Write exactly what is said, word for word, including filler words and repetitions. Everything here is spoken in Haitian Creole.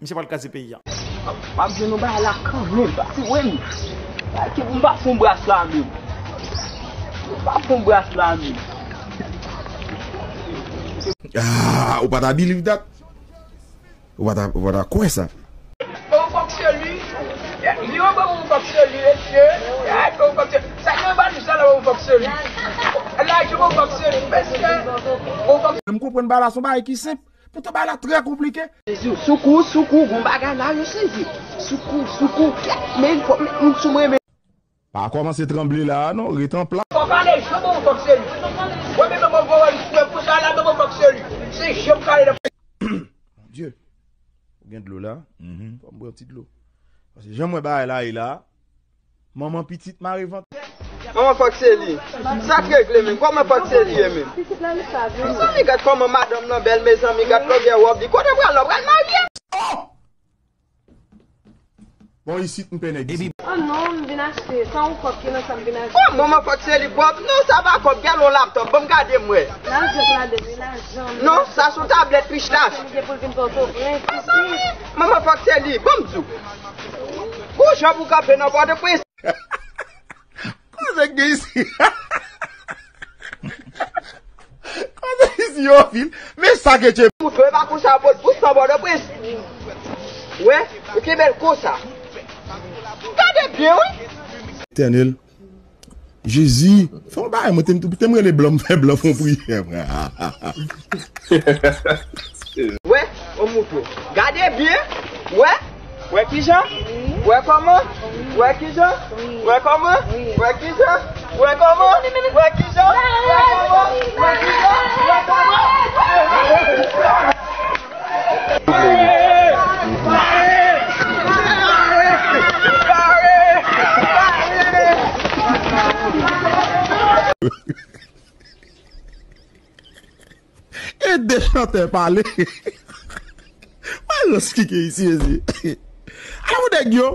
Misye pral kraze peyi a. M ap jwenn yon bagay la kanmenm, pase wè m. Pase pou m pa fon bras la menm. M pa fon bras la menm. Ah, ou pa ta believe that? Ou pa ta, ou pa ta kwè sa? Bon, fòk se li. Li yon bon, fòk se li, mesye. Bon, fòk se li. Sa ki anba nou sa la, bon, fòk se li. La, je bon, fòk se li, mesye. Bon, fòk M konprann bagay la, se yon bagay ki senp. Poutan bagay la trè konplike. Jezi, soukou, soukou, gon bagay la, yo sezi. Soukou, soukou, kèt, men, men, sou mwen, men. Pa kòmanse tranble la a non, ret an plas. Fòk ale, je bon, fòk se li. Wè, men, men, bon, wè, pou sa la, men, bon, fòk se li. Se je m kale nan Bondye, ou gen dlo la? Fò m bwè yon ti dlo. Paske jan m wè bagay la ye la, manman pitit mare vant. Manman fòk se li. Sa k regle menm? Kòman fòk se li ye menm? Mezanmi, gad kòman madanm lan bèl, mezanmi, gad longè wòb li. Kote pral la, pral marye? Bon, isit m pè nèg isit. Oh non, m vin achte. San ou kòb ki nan sa m vin achte. Kòb, manman fòk se li kòb? Non, sa pa kòb, gèl yon laptòp, ban m gade m wè. Lajan la de, men lajan. Non, sa se yon tablèt pistach. Li gen pou l vin Pòtoprens, isi. Manman fòk se li, ban m di w. Gon jan pou kanpe nan Pòtoprens. Koze k gen isi. Koze isi yo fil. Men sa ke tche. Mouton, e pa konsa yo pot bous nan Pòtoprens. Wè, ou kenbe l konsa. Gade byen, wi. Etènèl. Jezi, fè yon bagay, mwen te m te m rele blan, m fè blan fè yon priyè. Wè, yon mouton. Gade byen. Wè. Wè kijan? Wè kòman? Wè kijan? Wè kòman? Wè kijan? Wè kòman? Wè kijan? Wè kòman? Wè kijan? Wè kòman? E de chantè pale. Wè rans ki gen isi, ezi. Ala pou nèg yo.